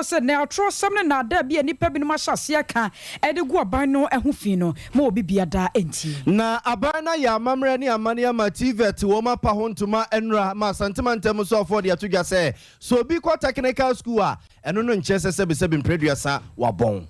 agorɔ sɛ nnɛ atorɔsɛm ne nnaadaa bi a nnipa binom ahyɛ aseɛ ka de gu aban no ho fi no ma obi biada ntie. Na aban no ayɛ amammerɛ ne amanneɛ ama TVET wɔn apa ho ntoma nnora ma Asante mantam soafoɔ de ato dwa sɛ, sɛ obi kɔ technical school a, ɛno no nkyerɛ sɛ sɛbesɛbe mprɛ aduasa wabɔn.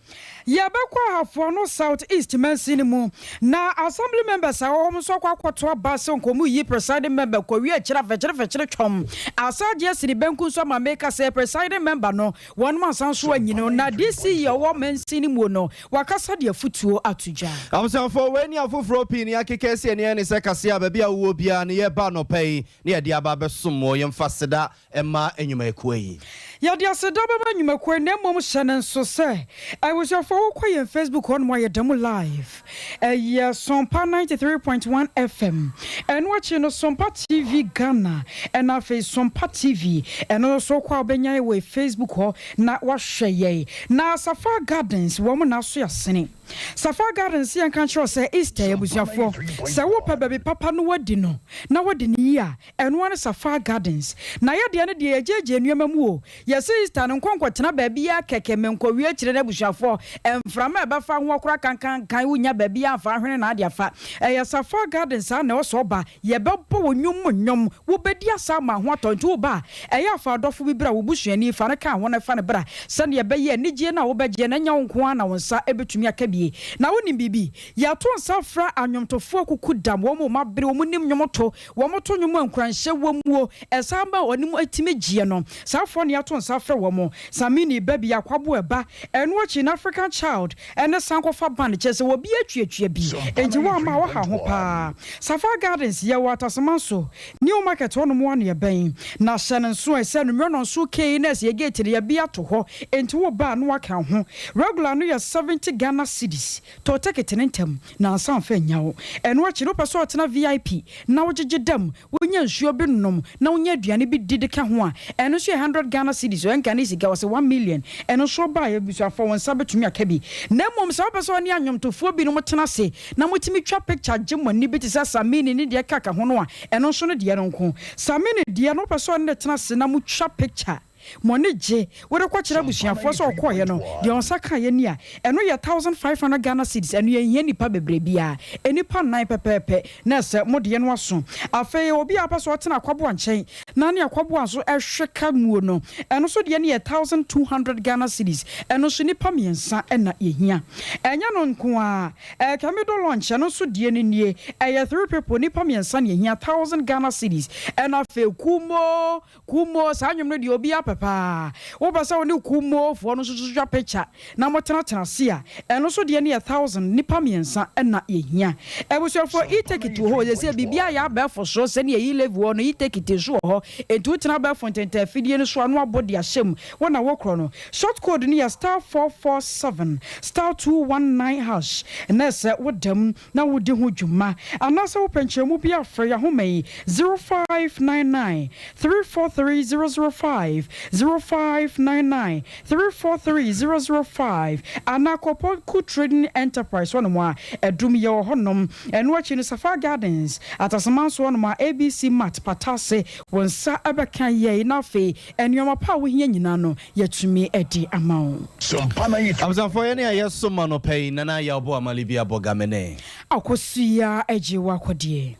Yɛbɛkɔ Ahafoɔ no South East mansin no mu na Assembly members a ɛwɔ hɔ nso akɔ akɔto aba sɛ nka wɔn reyi presiding member kɔwie akyire afɛkyere fɛkyere twɔm asan agye asi ne benku nso ama meka sɛ presiding member no wɔnom asan nso anyi no na DC a ɔwɔ mansin no muo no wakasa de afutuo ato dwa. Abusuafoɔ, wei ne afoforɔ pii ne yɛakeka asi ani ɛne sɛ kaseɛ a baabi a wowɔ biara no yɛreba anɔpa yi na yɛde aba abɛsom wo. Yɛmfa aseda mma nnwumakuo yi. Yɛde aseda bɛma nnwumakuo yi na mmom hyɛ no nso sɛ abusuafoɔ wokɔ yɛn Facebook hɔ nom a yɛda mu live. Ɛyɛ Sompa 93.1 FM. Ɛno akyi no Sompa TV Ghana ɛna afei Sompa TV. Ɛno nso wokɔ a wobɛnya yɛn wɔ Facebook hɔ na woahwɛ yɛn. Na Safar Gardens wɔn na aso yɛasene. Safar Gardens yɛnka nkyerɛ wo sɛ Easter yi abusuafoɔ sɛ wopɛ baabi papa no woadi no na woadi no yie a Ɛno ara ne Safar Gardens. Na yɛ deɛ no deɛ yɛgyeegyee nneɛma mu o. Yɛse Easter no nkɔ nkɔtena baabiara kɛkɛ menkɔwie akyire no abusuafoɔ mframa a ɛbɛfa ho koraa kankankan wonnya baabiara mfa ahwene na ade afa. Ɛyɛ Safar Gardens saa na ɛwɔ sɛ ɔba. Yɛbɛbɔ wo nnwom mu nnwom. Wobɛdi asa ama ho atɔ. Nti woba a ɛyɛ a fa adɔfo bi bra, wo busuani fa no ka ho na fa no bra sɛdeɛ ɛbɛyɛ a anigyeɛ no a wobɛgyeɛ no ɛnyɛ wo nko ara na wo nsa bɛtumi aka bie. Na wonim biribi? Yɛato nsa afrɛ anwomtofoɔ akukudam, wɔn a wɔabere, wɔnim nnwom to, Wɔto nnwom a nkuranhyɛ wɔ mu o, ɛsan ba a wɔne mu tumi gyeɛ no. Saa foɔ no yɛato nsa afrɛ wɔn. Samini ba bi, Akwaboa ba, ɛno akyi no African Child ne Sankofa Band, kyerɛ sɛ obiara tuatua bi. Enti woamma a woha ho paa. Sapphire Gardens, yɛwɔ Atasemanso, New Market hɔnom ara na yɛbɛn. Na hyɛ no nso ɛ sɛ anwummerɛ nnɔnson kei na ɛsɛ yɛ gate no yɛabue ato hɔ, enti woba a na woaka ho. Regular no yɛ 70 Ghana cedis. Tɔ tekete no ntɛm na ansa amfa annya wo. Ɛno akyi no, wopɛ sɛ ɔtena VIP na wogyegye da mu, wonya nsuo bi nom na wonya aduane bi di de ka ho a, ɛno nso yɛ hundred Ghana cedis, ɛnka ne sika, wɔse 1,000,000. Ɛno nso ɔba a, abusuafoɔ wo nsa bɛtumi aka bi. Na mmom sɛ wopɛ sɛ ɔne anwomtofoɔ binom tena ase na motumi twa picture gye mo ani bi te sɛ Samini ne deɛ ɛkaka ho no a, ɛno nso ne deɛ no nko. Samini deɛ no wopɛ sɛ ɔne no tena ase na motwa picture, Mo ani gye. Wode kɔkyerɛ abusuafoɔ sɛ ɔkɔeɛ no, deɛ ɔnsa kaeɛ ni a, ɛno yɛ 1,500 Ghana cedis, ɛno yɛnhia nnipa bebree biara, nnipa nnan pɛpɛɛpɛ na ɛsɛ mo deɛ no aso. Afei obi a ɔpɛ sɛ ɔtena akwaboa nkyɛn na ne akwaboa nso hwe ka muo no, ɛno nso deɛ no yɛ 1,200 Ghana cedis, ɛno nso nnipa mmiɛnsa na yɛhia. Ɛnyɛ no nko ara, Kamido Launch, ɛno nso deɛ no nie, ɛyɛ three people, nnipa mmiɛnsa na yɛhia, 1,000 Ghana cedis, ɛna afei Kumo Kumoo, saa nnwom no deɛ obiara pɛ paa. Wopɛ sɛ wo ne Kumoofoɔ no nso so twa picture na motenatena ase a, ɛno nso deɛ no yɛ thousand, nnipa mmiɛnsa na yɛhia. Abusuafoɔ, e-ticket wɔ hɔ o, seesei biribiara ayɛ abɛɛfo so, sɛdeɛ e-levy wɔ hɔ no, e-ticket nso wɔ hɔ. Enti wotena abɛɛfo ntentan afidie no so a na woabɔ de ahyɛ mu, wo na wokorɔ no. Short code no yɛ star 447 star 219 hash, na ɛsɛ woda mu. na wodi ho dwuma. Anaasɛ wopɛ nkyerɛmu bi a, frɛ yɛn ahoma yi, 0599 343 005, 0599 343 005, anaa kɔ Poku Trading Enterprise hɔnom a, adum yɛwɔ hɔnom. Ɛno akyi no, Sapphire Gardens, Atasemanso hɔnom a, ABC Mart, Patase, wo nsa bɛka yɛn, na afei nneɛma pa a wohia nyinaa no, yɛatumi de ama wo. Abusuafoɔ yɛne a yɛsom anɔpa yi Nana Yaw Boamale bi abɔ gamene. Akosua agye wo akɔdeɛ.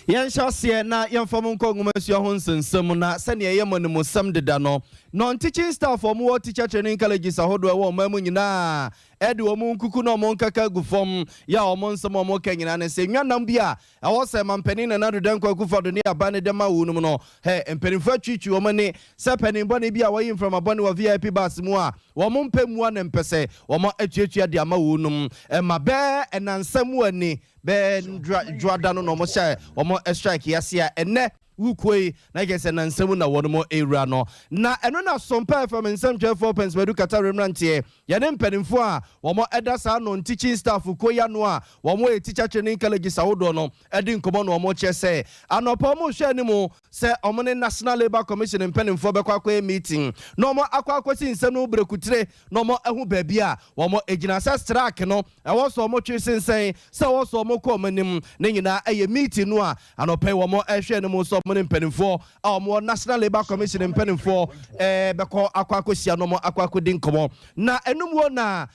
Yɛnhyɛ aseɛ na yɛmfa mo nkɔ nwomasua ho nsɛnsɛm mu na sɛdeɛ ɛyɛ mo animusɛm deda no, non-teaching staff a wɔwɔ teacher training colleges ahodoɔ ɛwɔ ɔman mu nyinaa de wɔn nkuku ne wɔn nkaka agu fam yɛ a wɔn nsɛm a wɔka nyinaa ne sɛ nnwanam bi a Ɛwɔ sɛ Mampanin Nana Addo Dankwa Akufo-Addo ne aban no de ma wo nom no, hɛ, mpanyimfo atwitwi wɔn ani sɛ panin bɔne bi a wɔayi mframa bɔne wɔ VIP bus mu a wɔn mpɛ mua na mpɛ sɛ wɔn atuatua de ama wo nom. Ɛma bɛɛ nnansa mu ani bɛɛ dwoada no na wɔn hyɛ wɔn strike yi ase a ɛnnɛ wukuo yi na kyerɛ sɛ nnansa mu na wɔn rewura no. Na ɛno na Sompa FM nsɛmtwerɛfoɔ Pɛnsmadu Katare mmeranteɛ Yɛne mpanimfoɔ a wɔda saa non-teaching staff kuo yi ano a wɔyɛ teacher training colleges ahodoɔ no di nkɔmmɔ na wɔkyerɛ sɛ anɔpa wɔrehwɛ anim sɛ wɔne National Labour Commission mpanimfoɔ bɛkɔ akɔyɛ meeting na wɔakɔ akɔsi nsɛm no mu berɛkutire na wɔahu baabi a wɔgyina sɛ strike no ɛwɔ sɛ wɔtwe sensɛn sɛ ɛwɔ sɛ wɔkɔ wɔn anim ne nyinaa ɛyɛ meeting no a anɔpa yi wɔrehwɛ anim sɛ wɔn ne mpanimfoɔ a wɔwɔ National Labour Commission mpanimfoɔ ɛɛ bɛkɔ akɔ akɔhyia no akɔ akɔdi nkɔmmɔ. Na ɛnum wɔ na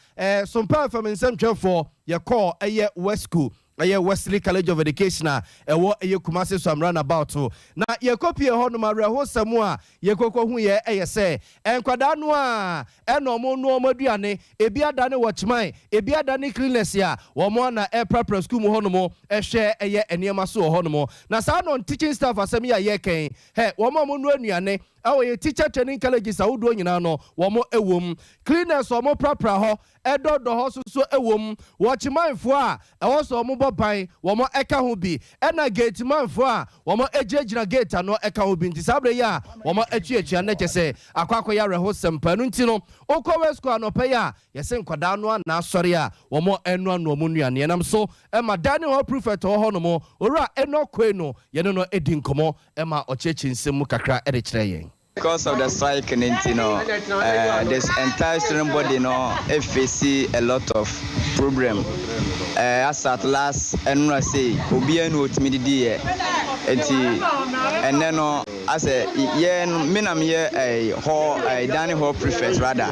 Sompa FM nsɛmtwerɛfoɔ yɛkɔɔ ɛyɛ Wesco, ɛyɛ Wesley College of Education a ɛwɔ ɛyɛ Kumase Suame roundabout. Na yɛkɔ pie hɔ nom, awerɛhosɛm a yɛkɔkɔ hu yɛ ɛyɛ sɛ nkwadaa no a ɛna ɔmo no ɔmo aduane, ebi adane watchman, ebi adane cleaners a wɔn ana ɛprapra school mu hɔ nom, ɛhwɛ ɛyɛ nneɛma so wɔ hɔ nom. Na saa non teaching staff asɛm yi a yɛkɛn hɛ, wɔn a wɔn no aduane ɛwɔ yɛ teacher training colleges ahodoɔ nyinaa no, wɔn ɛwɔ mu. Cleaners a wɔn prapra hɔ, ɛdɔdɔ hɔ soso ɛwɔ mu. Wɔkyemanfoɔ a ɛwɔ sɛ wɔn bɔ ban, wɔn ɛka ho bi, ɛna gate manfoɔ a wɔn gyinagyina gate ano ɛka ho bi. Nti saa abere yi a wɔn atuatua ne kyɛ sɛ akɔ akɔyɛ awerɛho sɛm no. Nti no okɔ Wesco anɔpɛ yi a, yɛsɛ nkwadaa no ana asɔre a wɔn ɛnoa no wɔn nnuane. Ɛnam so ɛma dining hall prefect wɔ hɔ nom, Owura Enoch no, yɛne no edi nkɔmɔ ɛma ɔkyerɛkyerɛ nsɛm mu kakra ɛde kyerɛ yɛn. Because of the strike no, this entire student body no face a lot of problem. As at last ɛnura sɛ obiara na otumi didi yɛ, eti ɛnɛ no asɛ yɛ me na meyɛ hall dining hall prefect rather.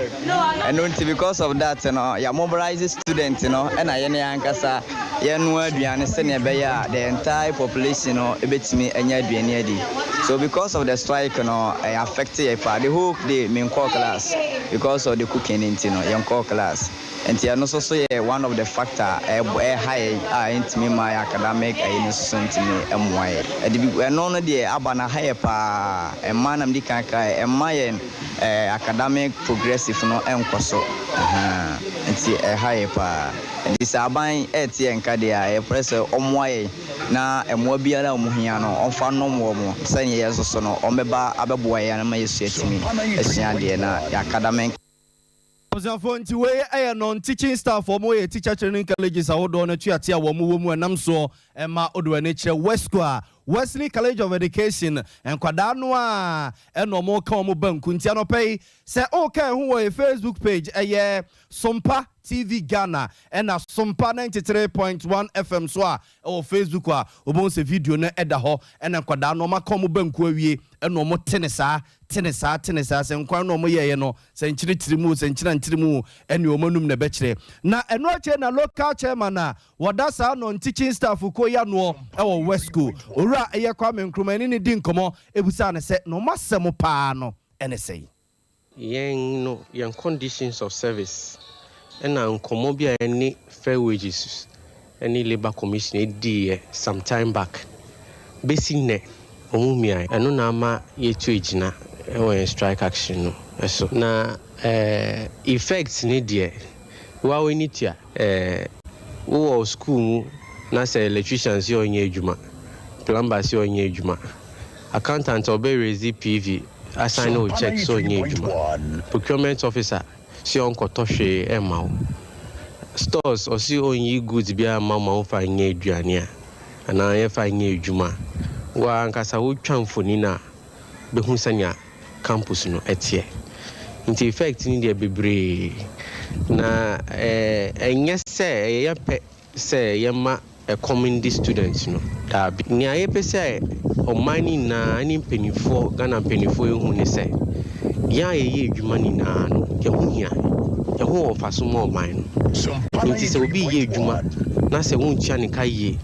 Ɛno nti, because of that no, yɛ mobilize student no ɛna yɛn ankasa yɛnoa aduane sɛnea ɛbɛyɛ a the entire population no ebetumi anya aduane adi. So because of the strike no, ɛyɛ affect yɛ paa. The whole day me nkɔ class because of the cooking. Nti no yɛnkɔ class, nti ɛno nso so yɛ one of the factor ɛha yɛ a ɛntumi ma yɛ academic ɛyi no nso so ntumi ɛmmoa yɛ. Ɛde bi ɛno no deɛ aba na ha yɛ paa, ɛmma nam di kan kan ɛmma yɛn academic progressive no ɛnkɔ so, nti ɛha yɛ paa. Nti sɛ aban ɛɛte yɛn nka deɛ a, yɛpɛ sɛ ɔmmoa yɛn na mmoa biara a ɔmo hia no, ɔmfa nom wɔ mo sɛnea yɛn nso so no ɔmbɛba abɛboa yɛn ama yɛsua tumi asua adeɛ na yɛ academic. Abusuafoɔ, nti wei ɛyɛ non teaching staff, wɔn yɛ teacher training colleges ahodoɔ no tuate a wɔn wɔ mu. Ɛnam soɔ ɛma odo ani kyerɛ Wesco a Wesley College of Education, nkwadaa no a ɛna wɔn ka wɔn banku. Nti anɔpɛ yi, sɛ ɔka ɛho wɔ yɛ Facebook page, ɛyɛ Sompa TV Ghana ɛna Sompa 93.1 FM so a ɛwɔ Facebook a, wɔbɛn sɛ video no ɛda hɔ. Ɛna nkwadaa no wɔn aka wɔn banku awie, ɛna wɔn te ne saa, te ne saa, te ne saa sɛ nkwan no wɔn yɛɛyɛ no sɛ nkyerɛkyerɛ mu, sɛ nkyerɛ nkyerɛ mu, ɛne wɔn anum na ɛbɛkyerɛ. Na ɛno akyɛ na local chairman a wɔda saa non teaching staff ko yi anoɔ ɛwɔ Wesco, Owura ɛyɛ Kwame Nkrumah, ɛne ne di nkɔmɔ ebusa ne sɛ na wɔn asɛm paa no ɛne sɛn. Yɛn no, yɛn conditions of service ɛna nkɔmmɔ bi a ɛne Fair Wages ɛne Labour Commission ɛdiiɛ some time back bɛsi nnɛ ɔmo mmia. Ɛno na ama yɛtu egyina ɛwɔ yɛn strike action no ɛso. Na effect ne deɛ, wa w'ani tua. Wowɔ school mu na sɛ electrician si ɔnyɛ adwuma, plumber si ɔnyɛ adwuma, accountant ɔbɛ raise PV asign no check sɛ ɔnyɛ adwuma, procurement officer si ɔnkɔtɔ hwee ɛma wo, stores ɔsi ɔnyi goods biara ma ma wofa nyɛ aduane a anaa yɛfa nyɛ adwuma. Wa ankasa wotwa mfoni no a, bɛhu sɛnea campus no ɛteɛ. Nti effect no deɛ bebree na ɛnyɛ sɛ ɛyɛ yɛpɛ sɛ yɛma ɛkɔm ndi students no, daabi. Nea yɛpɛ sɛ ɔman no nyinaa ne mpanimfoɔ, Ghana mpanimfoɔ ehu ne sɛ yɛn a yɛyɛ adwuma nyinaa no, yɛn ho hia, yɛn ho wɔ mfaso ma ɔman no. Nti sɛ obi yɛ adwuma na sɛ wontua ne ka yie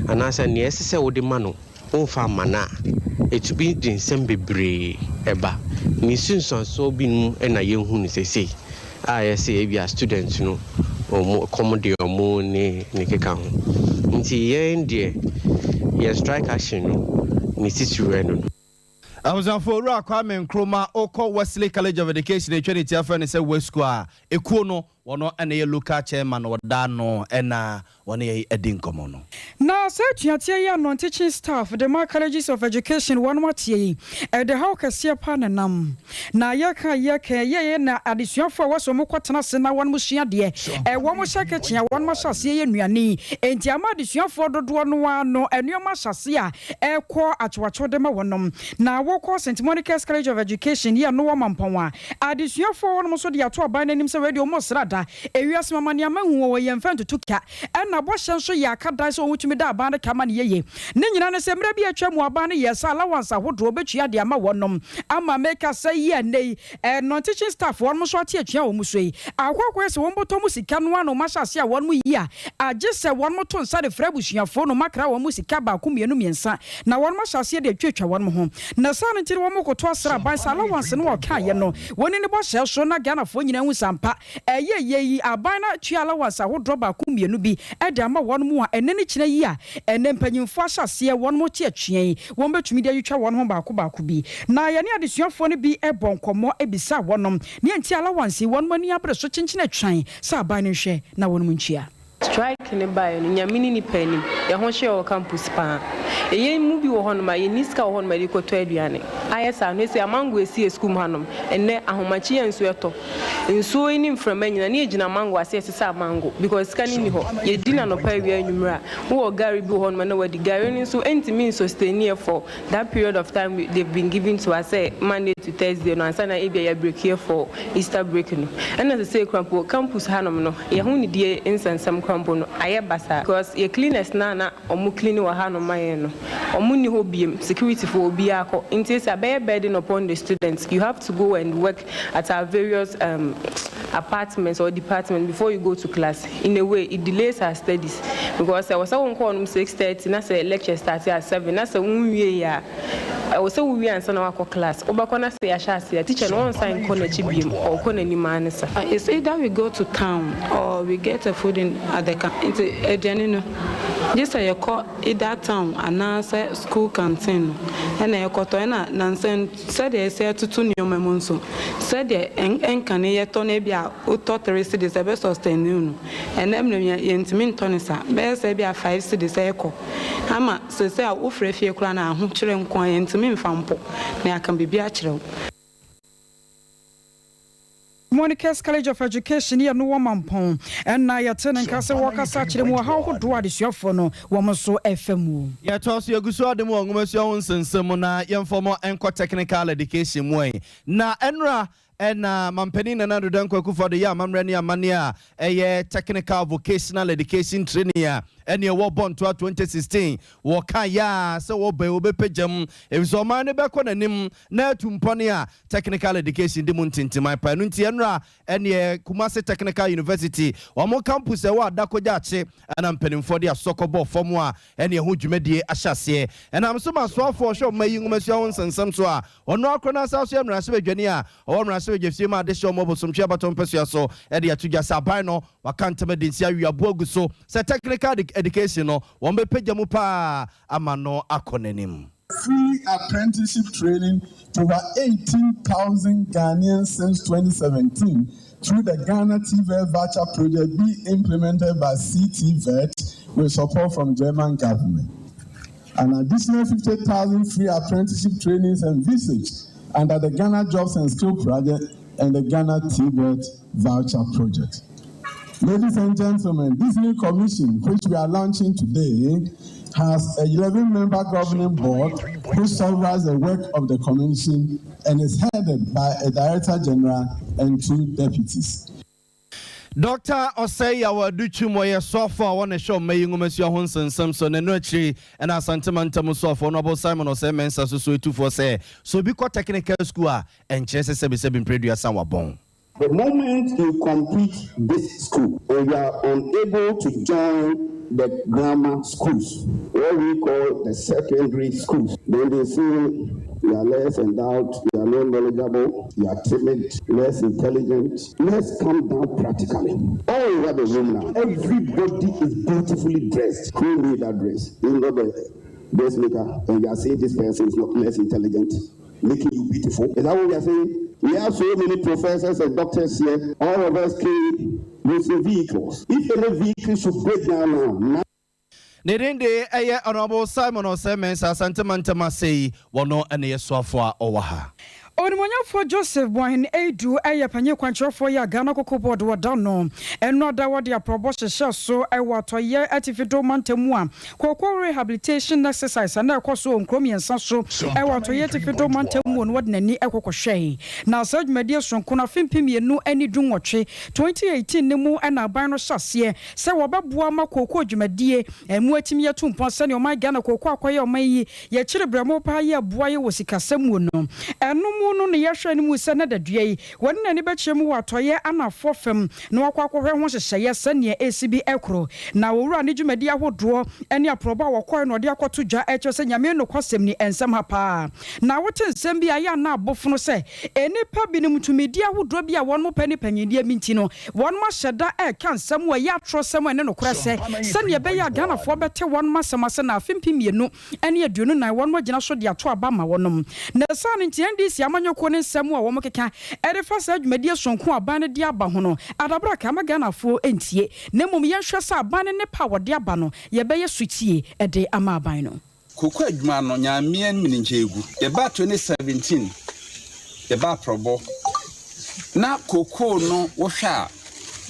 anaasɛ nea ɛsɛ sɛ wode ma no womfa ama no a, ɛtumi de nsɛm bebree ɛba. Ne nsunsuansoɔ binom ɛna yɛnhu no seesei a yɛsɛ ebi a student no ɔmo kɔm de ɔmo ne ne keka ho. Nti yɛn deɛ, yɛn strike action no ne titiri ɛno no. Abusuafo, Owura Kwame Nkrumah, okɔ Wesley College of Education, etwa ne ti afɛ ne sɛ Wesco a ekuo no, wɔno ɛna yɛ local chairman wɔda no ɛna wɔne yɛ adi nkɔmmɔ no. Na saa atuateɛ yi a non-teaching staff de ma colleges of education wɔnom ateɛ yi, ɛde haw kɛseɛ pa ne nam na yɛka yɛka yɛyɛ na adesuafoɔ a wɔsɛ wɔn kɔtena ase na wɔnom sua adeɛ, ɛwɔ mo hyɛ kitchen a wɔnom ahyɛ aseɛ yɛ nnuane, enti ama adesuafoɔ dodoɔ no ara no nneɛma ahyɛ ase a ɛkɔ akyewakyew de ma wɔnom na wɔkɔ. Wokɔ St Monica's College of Education yi a no wɔ Mampɔn a, adesuafoɔ hɔnom nso de ato aban no anim sɛ wei deɛ wɔn sra da. Ewiase mu amanneɛ hu wɔ yɛn mfa ntutu ka. Ɛna bɔhyɛ nso yɛ aka dan sɛ wɔtumi da aban no ka ma no yɛye. Ne nyinaa ne sɛ mmerɛ bi a atwa mu aban no yɛɛ sɛ allowance ahodoɔ bɛtua de ama wɔnom ama meka sɛ yi a nnɛ yi non-teaching staff wɔnom nso ate atua wɔn so yi akɔ akɔyɛ sɛ wɔn bɔtɔ mu sika no ano ma hyɛ ase a wɔnom yi a agye sɛ wɔnom to nsa de frɛ abusuafoɔ no makra wɔn mu sika baako, mmienu, mmiɛnsa na wɔnom ahyɛ aseɛ de atwatwa wɔnom ho. Na saa no nti no wɔn koto asra aban sɛ allowance no wɔkaeɛ no wɔn ne bɔhyɛ so na Ghanafoɔ nyinaa hu sampa ɛyɛ yɛ yi aban no atua allowance ahodoɔ baako, mmienu bi ɛde ama wɔn mu a ɛnɛ ne kyerɛ yi a ɛnɛ mpanyinfoɔ ahyɛ aseɛ wɔn mo te atua yi wɔn bɛtumi de atwitwa wɔn ho baako baako bi. Na yɛne adesuafoɔ no bi ɛbɔ nkɔmmɔ ebisa wɔnom ne nti allowance yi wɔn ani abere so kyenkyen atwan sɛ aban no nhwɛ na wɔn mu ntua. Strike ne baeɛ no, Nyame ne nipa anim, yɛho hyɛ wɔ campus paa. Ɛyɛ mu bi wɔ hɔnom a yɛnni sika wɔ hɔnom a yɛde kɔtɔ aduane. Ayɛ saa no ɛsɛ amango esi yɛ sukuu mu hanom. Ɛnnɛ ahomakye yɛ nsuo ɛtɔ nsuo yi ne mframa nyina ne yɛgyina mango ase ɛsesa amango because sika no nni hɔ. Yɛdi na nɔpa, awia, anwummerɛ a wowɔ gari bi wɔ hɔnom a na wadi gari no nso ɛntumi nsustain yɛ for that period of time they've been given to us sɛ Monday to Thursday no ansa na ebia yɛ break here for Easter break no. Ɛna sɛ krampo campus hanom no, yɛho nidie nsɛnsɛm krampo no ayɛ basaa because yɛ cleaners na ɔmo clean wɔ hanom ma yɛn no, ɔmo nni hɔ biem. Security for obiara kɔ, nti sɛ abɛyɛ burden upon the students. You have to go and work at our various apartments or departments before you go to class. In a way, it delays our studies because ɛwɔ sɛ wɔn kɔ ɔnom 6:30 na sɛ lecture start at 7 na sɛ wɔn wie yɛ a, ɛwɔ sɛ wowie ansa na wakɔ class. Wobɛkɔ na sɛ yɛahyɛ ase a, teacher no wɔnsan nkɔ n'akyi biem, ɔkɔ n'anim ara ne sa. It's either we go to town or we get a food in at the camp. Nti aduane no, gye sɛ yɛkɔ either town anaasɛ school canteen no ɛna yɛkɔtɔ. Ɛna nansa sɛdeɛ ɛsɛ ɛtoto nneɛma mu nso, sɛdeɛ ɛnkane yɛtɔ no, ebi a wotɔ 3 cedis ɛbɛ sustain no, ɛnɛ mmerɛ yɛntumi ntɔ ne sa, bɛyɛ sɛ ebi a 5 cedis ɛkɔ ama sɛsɛ a wofrɛ fie koraa na ahokyerɛ nko a yɛntumi mfa mpo na yɛaka biribi akyerɛ wo. Monica's College of Education yɛ no wɔ Mampɔn ɛna yɛte ne nka sɛ wɔkasa kyerɛ mu ɔhaw hodoɔ adesuafoɔ no wɔn nso ɛfɛ mu. Yɛtoa so, yɛgu so ade mu wɔ nwomasua ho nsɛnsɛm mu na yɛmfa nkɔ technical education mu ɛ. Na ɛnora ɛna mampanin Nana Addo Dankwa Akufo-Addo yɛ amammerɛ ne amanneɛ a ɛyɛ technical vocational education training a ɛne ɛwɔ bɔntoa 2016. Wɔka yɛ a sɛ wɔbɛ wɔbɛpɛgya mu ɛfisɛ ɔman no bɛkɔ n'anim na atu mpɔne a technical education di mu ntintiman pa. Ɛno nti ɛnora ɛneɛ Kumase Technical University wɔn campus ɛwɔ Adakogya akye ɛna mpanimfoɔ de asɔkɔ bɔɔ fam a ɛne ɛho dwumadie ahyɛ aseɛ. Ɛnam so ma soafoɔ ɔhwɛ ɔma yi nwomasua ho nsɛnsɛm so a ɔno akoro no asa so yɛ mmarahyɛbadwani a ɔwɔ mmarahyɛbadwafie mu ade hyɛ ɔmɔ Bosomtwe abatɔ mpɛsua so ɛde ato dwa sɛ aban no waka ntɛm adi nsi awiaboa gu so sɛ technical education no wɔn bɛpagya mu paa ama no akɔ n'anim. Free apprenticeship training to over 18,000 Ghanaians since 2017 through the Ghana TVET Voucher Project being implemented by CTVET with support from German government. An additional 50,000 free apprenticeship trainings envisaged under the Ghana Jobs and Skill Project and the Ghana TVET Voucher Project. Ladies and gentlemen, this new commission, which we are launching today, has a 11-member governing board which supervises the work of the commission and is headed by a director general and two deputies. Dr. Osei Yaw Adutwum, ɔyɛ sɔfo a wɔne hwɛ ɔma yi nwomasua ho nsɛnsɛm so. N'ano akyiri ɛna Asantema ntam soafoɔ no ɔbɔ Simon Osei Mensah so so etufoɔ sɛ so obi kɔ technical school a, ɛnkyerɛ sɛ sɛbisɛbi mprɛduasa wabɔn. The moment you complete this school and you are unable to join the grammar schools, what we call the secondary schools, then they say you are less endowed, you are not knowledgeable, you are timid, less intelligent. Let's come down practically. All over the room now, everybody is beautifully dressed. Who made that dress? You know the dressmaker, and you are saying this person is not less intelligent, making you beautiful. Is that what we are saying? We have so many professors and doctors here. All of us came using vehicles. If any vehicle should break down now, Ne din de ɛyɛ Honorable Simon Osei Mensah, Asante mantam ase yi wɔno ɛne yɛ soafoɔ a ɔwɔ ha. Onimuonyamfoɔ Joseph Boahen Aidoo yɛ panyin kwankyerɛfoɔ yi a Ghana Cocoa Board wɔ da no ɛno ada wɔde aprɔbɔ hyehyɛɛ so wɔ Atɔeɛ Atifido mantam mu a Cocoa Rehabilitation Exercise a na ɛkɔ so wɔ nkuro mmiɛnsa so wɔ Atɔeɛ Atifido mantam mu no wɔde n'ani kɔ kɔhwɛe. Na saa dwumadie sononko no afe 2018, 2018 no mu na aban no hyɛ aseɛ sɛ wɔbɛboa ma kookoo dwumadie mu atumi atu mpɔn sɛdeɛ ɔman Ghana kookoo akɔyɛ ɔman yi Yɛkyere brɛmo paa yi ɛboa yɛ wɔ sikasɛm mu no. Ɛno mu no na yɛhwɛ anim sɛ na dadua yi, wɔde n'ani bɛkyerɛ mu wɔ atɔeɛ anafoɔ fam na wakɔ akɔhwɛ ho nhyehyɛeɛ sɛdeɛ ɛresi bi ɛkoro. Na owura ne dwumadie ahodoɔ ne aprɔbɔ a wɔkɔeɛ na ɔde akɔto dwa ɛkyerɛ sɛ Nyame nokwasɛm ni nsɛm ha paa. Na wote nsɛm bi a ɛyɛ a na abofono sɛ nnipa binom tumidie ahodoɔ bi a wɔn pɛ ne panyindie bi nti no wɔn ahyɛ da ɛreka nsɛm a ɛyɛ atorɔsɛm a ɛne nokorɛ sɛ sɛdeɛ ɛbɛyɛ a Ghanafoɔ bɛte wɔn asɛm ase na afe 2024 wɔnom agyina so de ato aba ama wɔnom. Na ɛsiane nti NDC amanyɔkuo no nsɛm a wɔn keka de fa saa dwumadie sononko a aban no de aba ho no adabraka ama Ghanafoɔ ntie na mmom yɛnhwɛ sɛ aban no nnepa a wɔde aba no yɛbɛyɛ sotie de ama aban no. Koko adwuma no Nyame mene nkyɛ egu. Yɛbaa 2017 yɛbaa prɔbɔ na kokoo no wohwɛ a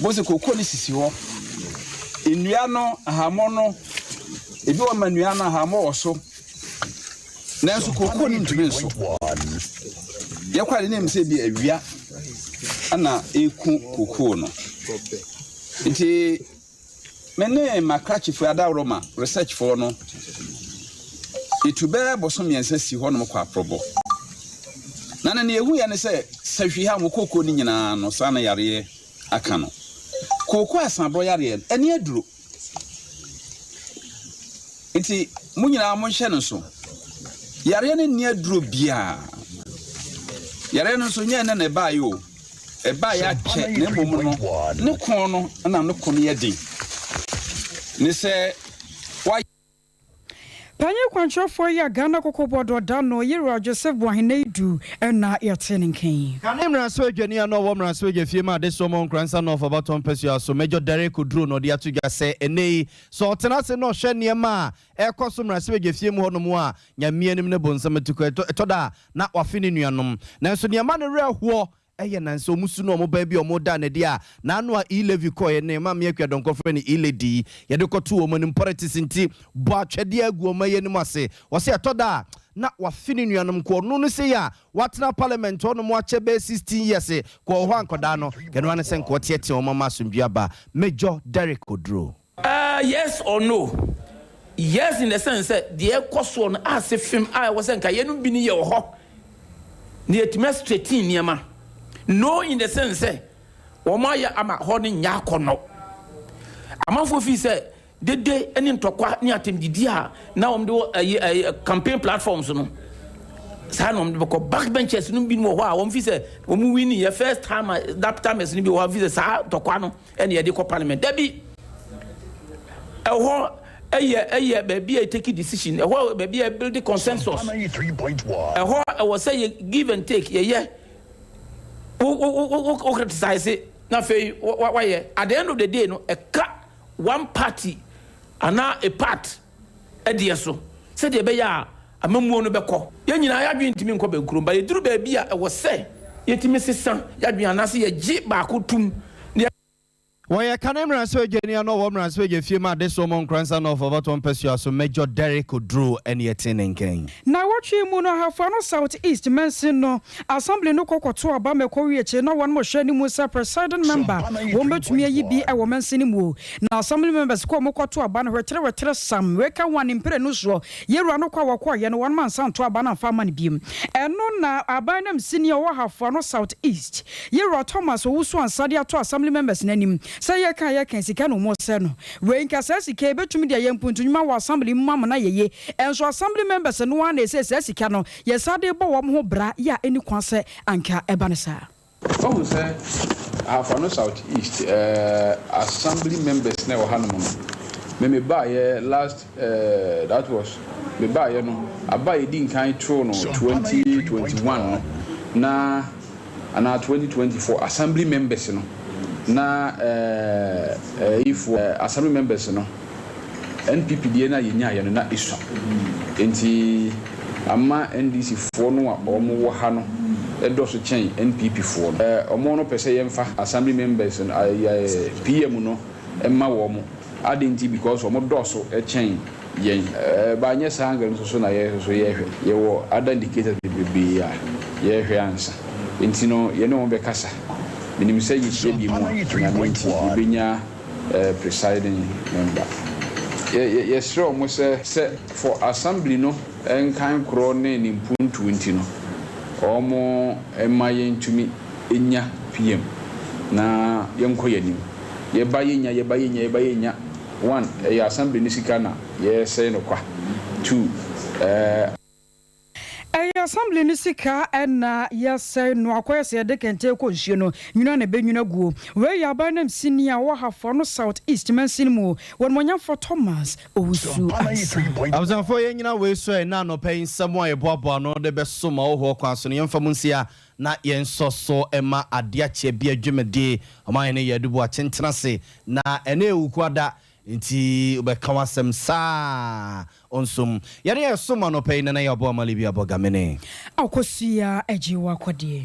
bohu sɛ kokoo no sisi hɔ nnua no ahammɔ no ebi wɔ ma nnua no ahammɔ wɔ so nanso kokoo no ntumi nso yɛkɔ ade ne sɛ bi awia na eku kokoo no nti Me ne m'akrakyefo adaworoma, researchfoɔ, no, yɛtu bɛyɛ bosom mmiɛnsa si hɔnom kɔ aprɔbɔ. Na ne nea yɛhuiɛ ne sɛ, sahwi ha wɔ kookoo no nyinaa no, saa na yareɛ aka no. Kookoo asaborɔ yareɛ no, ɛne aduro. Nti mo nyinaa monhyɛ no nso. Yareɛ no nni aduro biara. Yareɛ no nso nyɛ ɛnɛ na ɛbaeɛ o. Ɛbaeɛ akyɛ na mmom no ne ko no na ne ko no yɛ den ne sɛ wa. Panyin kwankyerɛfoɔ yi a Ghana Kɔkɔbɔ dɔ da no, Yerua Joseph Boahen Naidu na yɛtee ne nka yi. Kane mmarahyɛbadwani a na ɔwɔ mmarahyɛbadwafie ma adesoɔ ma Nkoransa North abatoɔ mpasua so, Major Derrick Oduro na ɔde ato dwa sɛ ɛnnɛ yi sɛ ɔtena ase na ɔhwɛ nneɛma a ɛrekɔ so mmarahyɛbadwafie mu hɔnom a, Nyame anim ne bonsam atukɔ ɛtɔ da a na wafe ne nuanom. Nanso nea ɛma ne werɛ hoɔ yɛ nansa wɔn su ne wɔn baa bi a wɔdaa no adi a n'ano a E-Levy kɔeɛ ne Maame Akua Donkor frɛ no E-Lady yi yɛde kɔtoo wɔn anim politics nti bɔ atwɛdeɛ agu wɔn ayi anim ase. Ɔse ɛtɔ da a na wafe ne nuanom nko ɔno no sei a watena parliament hɔnom akyɛ bɛyɛ 16 years kɔ wɔ hɔ a nkɔdaa no ɛno ara ne sɛ nka ɔteatea wɔn ama asomdwie aba. Major Derrick Oduro. Uh, yes or no? Yes in the sense sɛ deɛ ɛkɔ soɔ no ase fem a ɛwɔ sɛ nka yɛnom bi no yɛ wɔ hɔ na yɛtumi astraighten nneɛma. No in the sense sɛ wɔn ayɛ ama hɔ no nyɛ akɔnnɔ. Amanfoɔ fii sɛ dede ne ntɔkwa ne atɛmdidi a na wɔn de wɔ ɛyi ɛyi campaign platforms no saa na wɔn de bɛkɔ backbenchers no bi wɔ hɔ a wɔn fi sɛ wɔn win yɛ first time that timers no bi wɔ hɔ a fi sɛ saa ntɔkwa no ɛna yɛde kɔ parliament dabi ɛhɔ ɛyɛ ɛyɛ baabi a take decision ɛhɔ baabi a build consensus ɛhɔ ɛwɔ sɛ yɛ give and take yɛyɛ wo wo wo wo criticize na afei wayɛ at the end of the day no ɛka one party anaa a part ɛdeɛ so sɛdeɛ ɛbɛyɛ a amammuo no bɛkɔ. Yɛn nyinaa yɛadwene ntumi nkɔ bɛnkurom, but yɛduru baabi a ɛwɔ sɛ yɛtumi sesa yɛadwene anaasɛ yɛgye baako tom na yɛ. Wɔyɛ kane mmarahyɛbadwani a na ɔwɔ mmarahyɛbadwafie ma adesoɔ mɔ Nkoransa North abatoɔ mpasua so Major Derrick Oduro ne ɛtee ne nka yi. Nnawɔtwe yi mu no, Ahafo Ano South East Mansin no Assembly no kɔ kɔto aba ma ɛkɔwie akyire na wɔnom hwɛ anim sɛ Presiding Member wɔn bɛtumi ayi bi wɔ mansin no mu. Na Assembly members kɔ wɔn kɔto aba no hweterehwetere sam wei ka ho a ne mprenu soɔ Yɛwura no kɔ a wɔkɔeɛ no wɔnom ansa anto aba no amfa amma no biom. Ɛno na aban namsini a ɔwɔ Ahafo Ano South East Yɛwura Thomas Owusu Ansah de ato Assembly members no anim sɛ yɛka a yɛka sika na wɔn resɛe no. Wei nka saa sika yi bɛtumi de ayɛ mpuntu-nnwuma wɔ Assembly mu ama no ayɛ yie. Nso Assembly members no ara na ɛsɛ saa sika no yɛsan de rebɔ wɔn ho bra yɛ a ɛnni kwan sɛ anka ɛba no saa. Wahu sɛ Ahafo-Ano South East assembly members na ɛwɔ hanom no, me me baeɛ last that was me baeɛ no, aba a yɛdi nkan too no 2021 no, na anaa 2024 assembly members no, na ɛyifoɔ assembly members no, NPP deɛ no a yɛnyaeɛ no na ɛsua. Nti Ama NDC foɔ no a wɔn wɔ ha no dɔso kyɛn NPP foɔ no. Wɔn no pɛ sɛ yɛnfa assembly members no, PM no mma wɔn. Adɛn nti? Because wɔn dɔso kyɛn yɛn. But nyɛ saa angle no nso so na yɛn nso so yɛhwɛ. Yɛwɔ other indicators bebrebee a yɛhwɛ ansa. Nti no yɛne wɔn bɛkasa. Menim sɛ yɛhyia biom a, Nyame nti yɛbɛnya presiding member. Yɛsrɛ wɔn sɛ, sɛ for assembly no nkan korɔ ne ne mpuntuo nti no, wɔn mma yɛntumi nya PM na yɛnkɔ yɛn anim. Yɛba yɛnya, yɛba yɛnya, yɛba yɛnya. One, ɛyɛ assembly no sika na yɛresɛe no kwa. Two, ɛɛ. Ɛyɛ assembly no sika na yɛsɛe no, akɔyɛ sɛ yɛde kɛntɛn kɔ nsuo no, nwunu a na ɛbɛnwunu aguo. Wei yɛ aban nanmusini a ɔwɔ Hafo no South East mansini mu, Wɔnumonyamfoɔ Thomas Owusu Ansah. Abusuafoɔ yɛn nyina wei so ɛ na anɔpa yi nsɛm a yɛboaboa ano de bɛso ma wɔ hɔ kwan so no yɛmfa mu nsia na yɛnsɔ so mma adeɛ akyeɛ bia dwumadie Ɔmanhene Yadu Boakye ntena ase na ɛnɛ yɛ Wukuada nti wobɛka w'asɛm saa ɔnsom yɛne yɛsom anɔpa yi Nana Yaw Boamah Libya Bɔgamene. Akosua agye wo akɔdeɛ.